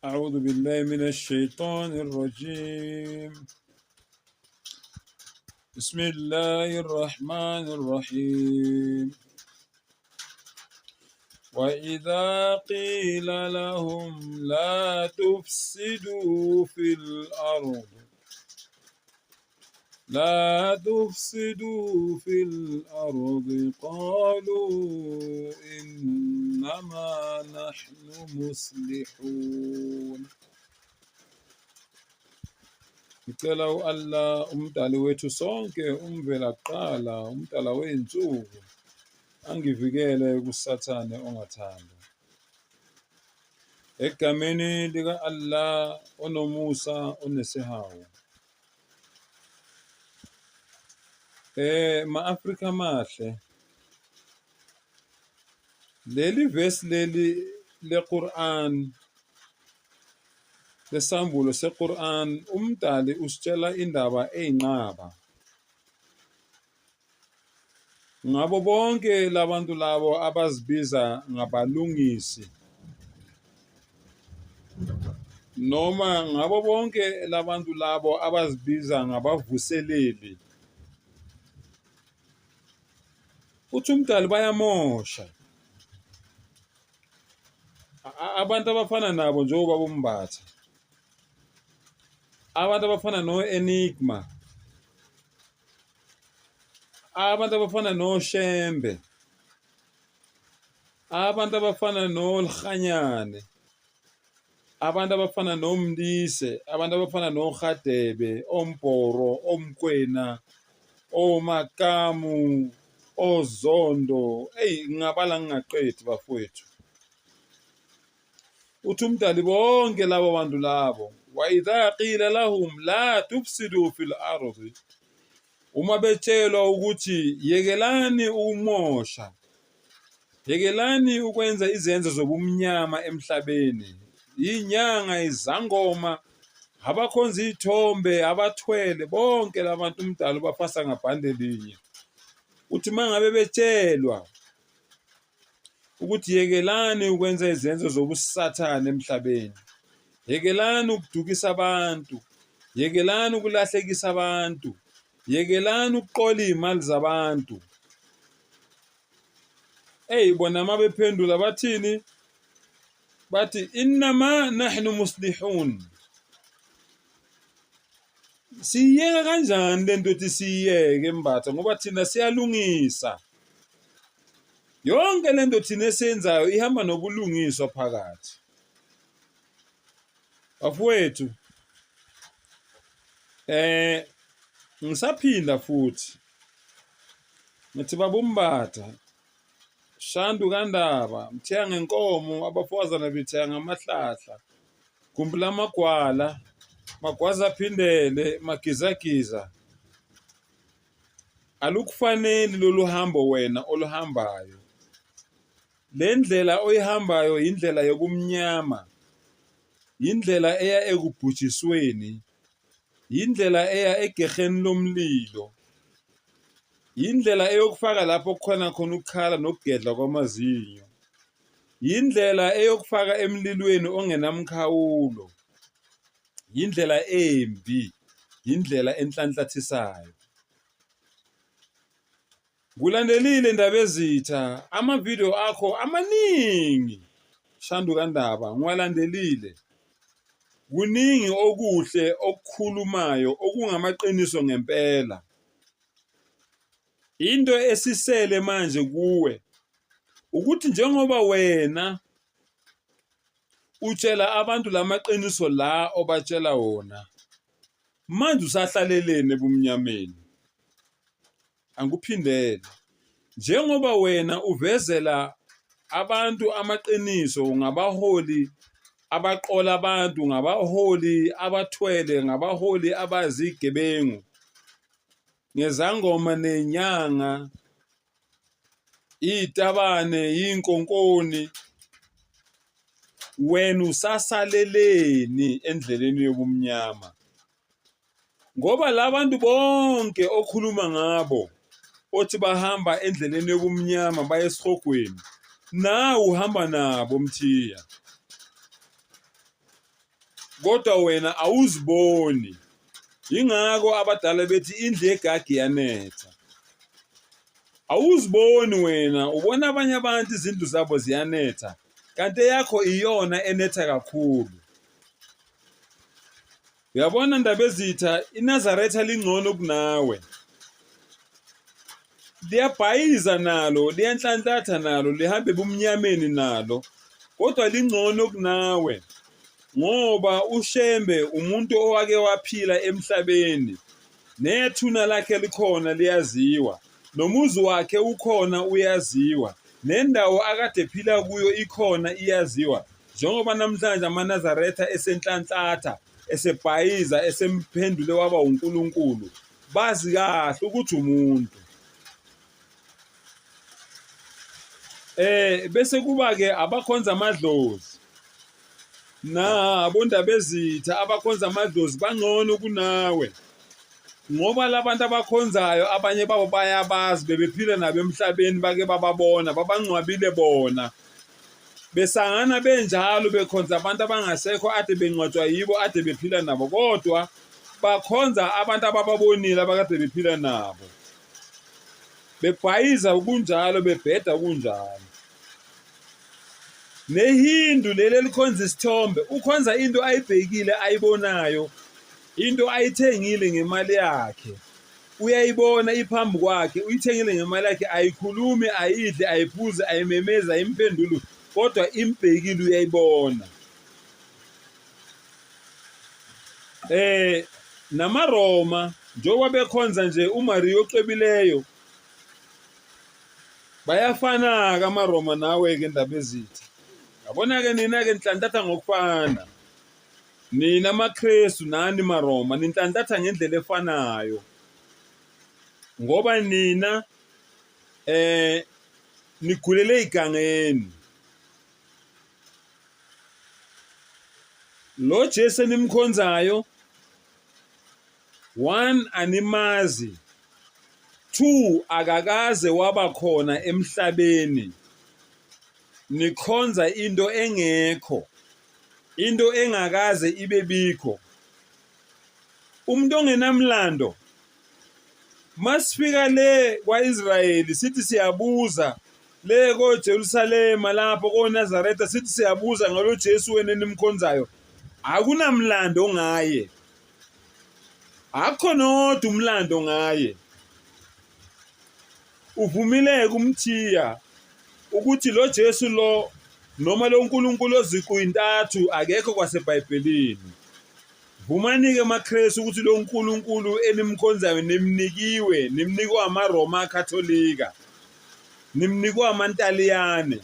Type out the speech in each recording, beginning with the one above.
أعوذ بالله من الشيطان الرجيم بسم الله الرحمن الرحيم وإذا قيل لهم لا تفسدوا في الأرض لا تفسدوا في الأرض قالوا إنما نحن مصلحون. Ngicela u-Allah umdali wethu sonke umvela kuqala umdala wey'nsuku angivikele kusathane ongathandwa. Egameni lika-Allah onomusa onesihawu. Ma-Afrika amahle, leli vesi leli leQur'an lesambulo seQur'an umdali usitshela indaba eyinqaba ngabo bonke labantu labo abazibiza ngabalungisi noma ngabo bonke labantu labo abazibiza ngabavuseleli uthi umdali bayamosha abantu abafana nabo njengoba bombatha abantu abafana no-enigma abantu abafana noShembe abantu abafana noLhanyane abantu abafana noMlise abantu abafana noRhadebe oMbhoro oMkwena oMakamu oZondo eyi ngingabala ngingaqedi bafowethu. Uthi umdali bonke labo bantu labo wa idha qila lahum la tufsidu fil ardi, uma betshelwa ukuthi yekelani ukumosha, yekelani ukwenza izenzo zobumnyama emhlabeni, inyanga, izangoma, abakhonza iy'thombe, abathwele, bonke labantu umdali ubafasa ngabhande linye. Uthi uma ngabe betshelwa ukuthi yekelani ukwenza izenzo zobusathane emhlabeni, yekelani ukudukisa abantu, yekelani ukulahlekisa abantu, yekelani ukuqola iy'mali zabantu. Eyi bona uma bephendula bathini? Bathi innama nahnu muslihun. Siyiyeka kanjani le nto ethi siyiyeke mbatha ngoba thina siyalungisa. Yonke le nto thina esiyenzayo ihamba nobulungiswa phakathi. Bafowethu, eh ngisaphinda futhi ngithi babumbatha Shandu kaNdaba, Mthiya ngenkomo, abafowazana bethiya ngamahlahla, Gumbi lamagwala, Magwaza aphindele, Magizagiza. Alukufaneli lolu hambo wena oluhambayo. Le ndlela oyihambayo yindlela yobumnyama, yindlela eya ekubhujisweni, yindlela eya egeheni lomlilo, yindlela eyokufaka lapho kukhona khona ukukhala nokugedla kwamazinyo, yindlela eyokufaka emlilweni ongenamkhawulo, yindlela embi, yindlela enhlanhlathisayo. Kulandelile Ndabezitha amavidiyo akho amaningi Shandu kaNdaba ngiwalandelile. Kuningi okuhle okukhulumayo okungamaqiniso ngempela. Into esisele manje kuwe ukuthi njengoba wena utshela abantu lamaqiniso la obatshela wona manje usahlaleleni ebumnyameni? Angikuphindele. Njengoba wena uvezela abantu amaqiniso ngabaholi abaqola abantu, ngabaholi abathwele, ngabaholi abazigebengu, ngezangoma nenyanga, izitabane, iy'nkonkoni, wena usasaleleni endleleni yobumnyama? Ngoba labantu bonke okhuluma ngabo othi bahamba endleleni yobumnyama baye esihogweni, nawe uhamba nabo Mthiya. Kodwa wena awuziboni. Yingakho abadala bethi indlu yegagi iyanetha. Awuziboni wena, ubona abanye abantu izindlu zabo ziyanetha, kanti eyakho iyona enetha kakhulu. Uyabona Ndabezitha, iNazaretha lingcono kunawe. Liyabhayiza nalo, liyanhlanhlatha nalo, lihamba ebumnyameni nalo, kodwa lingcono kunawe ngoba uShembe umuntu owake waphila emhlabeni, nethuna lakhe likhona liyaziwa, nomuzi wakhe ukhona uyaziwa, nendawo akade ephila kuyo ikhona iyaziwa. Njengoba namhlanje amaNazaretha esenhlanhlatha, esebhayiza, esemphendule waba uNkulunkulu, bazi kahle ukuthi umuntu. Bese kuba ke abakhonza amadlozi. Nabo Ndabezitha abakhonza amadlozi bangcono kunawe. Ngoba labantu abakhonzayo abanye babo bayabazi bebephila nabo emhlabeni bake bababona babangcwabile bona. Besangana benjalo bekhonza abantu abangasekho ade bengcwatshwa yibo ade bephila nabo kodwa bakhonza abantu abababonile abakade bephila nabo. Bebhayiza kunjalo bebheda kunjalo. NeHindu leli elikhonza isithombe ukhonza into ayibhekile ayibonayo into ayithengile ngemali yakhe uyayibona iphambi kwakhe uyithengile ngemali yakhe ayikhulumi ayidli ayiphuzi ayimemezi ayimphenduli kodwa imbhekile uyayibona. NamaRoma njengoba bekhonza nje uMaria ocwebileyo bayafana-ke amaRoma nawe-ke Ndabezitha. Yabona-ke nina-ke ninhlanhlatha ngokufana. Nina maKristu nani maRoma ninhlanhlatha ngendlela efanayo. Ngoba nina nigulele igangeni. Lo Jesu enimkhonzayo one animazi, two akakaze waba khona emhlabeni. Nikhonza into engekho, into engakaze ibe bikho. Umuntu ongenamlando masifika le kwa-Israyeli sithi siyabuza le koJerusalema lapho koNazaretha sithi siyabuza ngalo Jesu wena enimkhonzayo akunamlando ngaye akukho nodwa umlando ngaye uvumileke umthiya ukuthi lo Jesu lo noma lo nkulunkulu oziqu intathu akekho kwaseBhayibhelini. Vumani-ke maKrestu ukuthi lo nkulunkulu enimkhonzayo nimnikiwe, nimnikwe amaRoma aKhatholika, nimnikwe amaNtaliyane.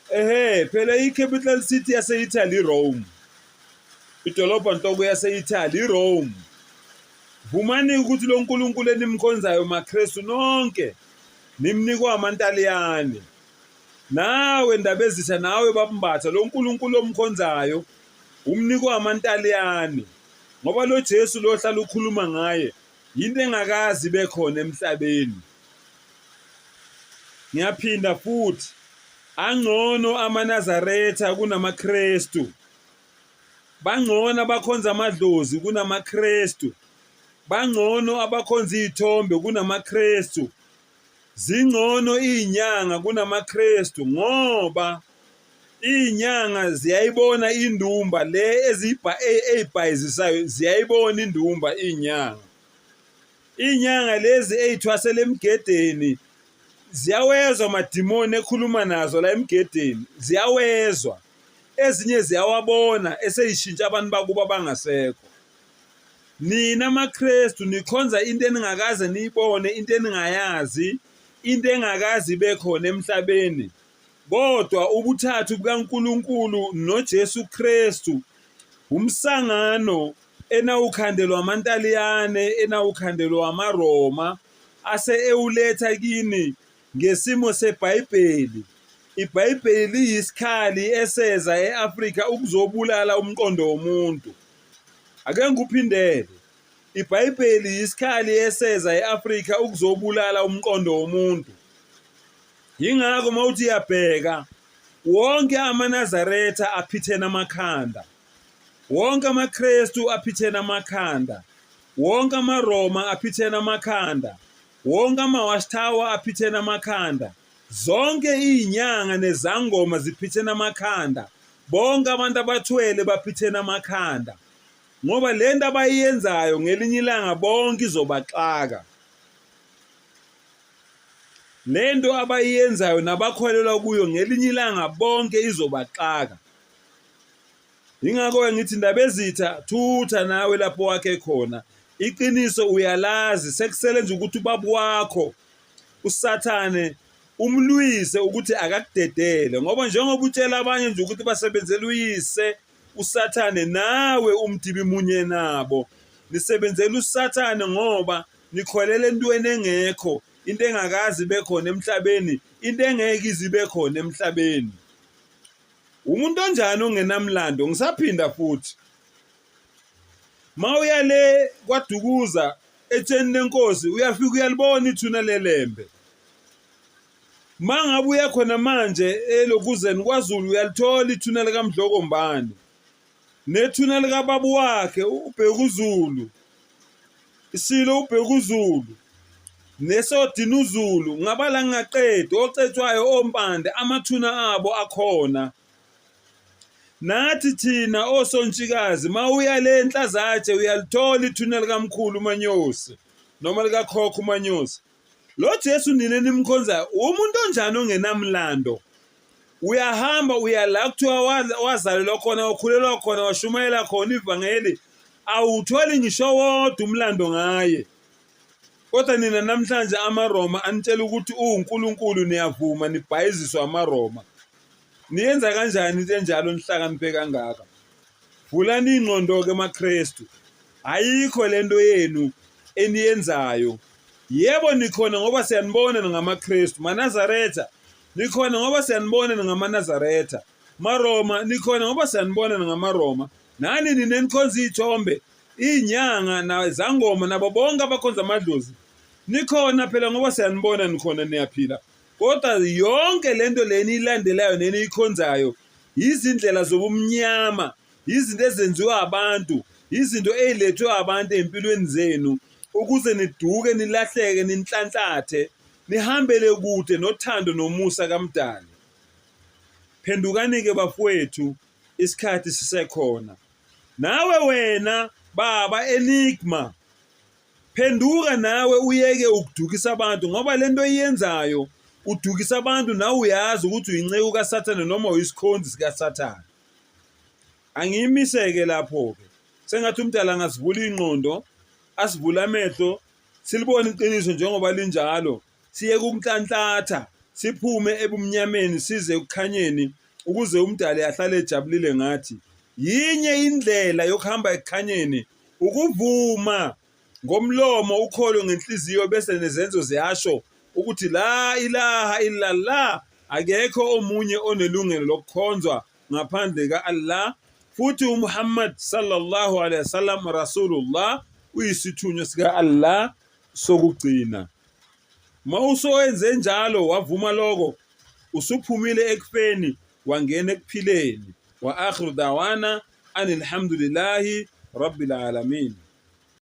Ehhe, phela i-capital city yase-Italy iRome. Idolobha nhloko yase-Italy iRome. Vumani ukuthi lo nkulunkulu enimkhonzayo maKrestu nonke nimnikwe amaNtaliyane. Nawe Ndabezitha nawe babuMbatha lo nkulunkulu omkhonzayo umnikwe amaNtaliyane ngoba lo Jesu lo hlala ukhuluma ngaye yinto engakaze ibe khona emhlabeni. Ngiyaphinda futhi angcono amaNazaretha kunamaKrestu. Bangcono abakhonza amadlozi kunamaKrestu. Bangcono abakhonza iy'thombe kunamaKrestu. Zingcono iy'nyanga kunamaKrestu ngoba iy'nyanga ziyayibona indumba le ey'bhayizisayo ziyayibona indumba iy'nyanga. Iy'nyanga lezi ey'thwasela emgedeni ziyawezwa amadimoni ekhuluma nazo la emgedeni, ziyawezwa. Ezinye ziyawabona eseyishintsha abantu bakubo abangasekho. Nina maKristu nikhonza into eningakaze niyibone, into eningayazi, into engakaze ibe khona emhlabeni. Kodwa ubuthathu bukaNkulunkulu noJesu Kristu umsangano enawukhandelwa amaNtaliyane, enawukhandelwa amaRoma, ase ewuletha kini ngesimo seBhayibheli. IBhayibheli liyisikhali eseza e-Afrika ukuzobulala umqondo womuntu. Ake ngikuphindele. IBhayibheli yisikhali eseza e-Afrika ukuzobulala umqondo womuntu. Yingakho uma uthi uyabheka wonke amaNazaretha aphithene amakhanda. Wonke amaKristu aphithene amakhanda. Wonke amaRoma aphithene amakhanda. Wonke ama-watchtower aphithene amakhanda. Zonke iy'nyanga nezangoma ziphithene amakhanda. Bonke abantu abathwele baphithene amakhanda. Ngoba le nto abayenzayo ngelinye ilanga bonke izobaxaka. Le nto abayenzayo nabakholelwa kuyo ngelinye ilanga bonke izobaxaka. Yingakho-ke ngithi Ndabezitha thutha nawe lapho wakhe khona. Iqiniso uyalazi sekusele nje ukuthi ubaba wakho uSathane umlwise ukuthi akakudedele ngoba njengoba utshela abanye nje ukuthi basebenzela uyise uSathane nawe umdibi munye nabo nisebenzela uSathane ngoba nikholela entweni engekho into engakazi ibe khona emhlabeni into engeke ize ibe khona emhlabeni. Umuntu onjani ongenamlando ngisaphinda futhi. Mawuya le kwaDukuza etsheni lenkosi uyafika uyalibona ithuna lelembe. Mangabe uya khona manje elokuzeni kwaZulu uyalithola ithuna likaMdlokombane. Nethuna likababa wakhe uBhekuzulu. Isilo uBhekuzulu nesoDinuzulu ngabala ngingaqedi ocetshwayo ompande amathuna abo akhona. Nathi thina osontshikazi mawuya le enhlazatshe uyalithola ithuna likamkhulu uManyosi noma likakhokho uManyosi. Lo Jesu nina enimkhonzayo umuntu onjani ongenamlando? Uyahamba uya la kuthiwa wazalelwa khona wakhulelwa khona washumayela khona ivangeli awutholi ngisho wodwa umlando ngaye. Kodwa nina namhlanje amaRoma anitshela ukuthi uwuNkulunkulu niyavuma nibhayiziswa amaRoma. Niyenza kanjani into enjalo nihlakaniphe kangaka? Vulani ingqondo-ke maKristu. Ayikho lento yenu eniyenzayo. Yebo nikhona ngoba siyanibona ningamaKristu. MaNazaretha nikhona ngoba siyanibona ningamaNazaretha. MaRoma nikhona ngoba siyanibona ningamaRoma. Nani nina enikhonza iy'thombe, iy'nyanga nezangoma nabo bonke abakhonza amadlozi. Nikhona phela ngoba siyanibona nikhona niyaphila. Kodwa yonke lento le eniyilandelayo neniyikhonzayo yizindlela zobumnyama, yizinto ezenziwa abantu, yizinto ey'lethwe abantu ey'mpilweni zenu ukuze niduke nilahleke ninhlanhlathe nihambele kude nothando nomusa kaMdali. Phendukani-ke bafowethu isikhathi sisekhona. Nawe wena baba Enigma Phenduka nawe uyeke ukudukisa abantu ngoba lento oyenzayo udukisa abantu nawe uyazi ukuthi uyinceku kaSathane noma uyisikhonzi sikaSathane. Angiyimiseke lapho-ke. Sengathi umdala angasivula ingqondo, asivule amehlo, silibone iqiniso njengoba linjalo, siyeke ukunhlanhlatha, siphume ebumnyameni size ekukhanyeni ukuze umdali ahlale ejabulile ngathi. Yinye indlela yokuhamba ekukhanyeni ukuvuma ngomlomo ukholwe ngenhliziyo bese nezenzo ziyasho ukuthi la ilaha illallah akekho omunye onelungelo lokukhonzwa ngaphandle ka-Allah futhi uMuhammad sallallahu alaihi wasallam rasulullah uyisithunywa sika-Allah sokugcina. Uma usowenze njalo wavuma lokho usuphumile ekufeni wangena ekuphileni. Wa akhiru dawana anilhamdulillahi rabbil alamin.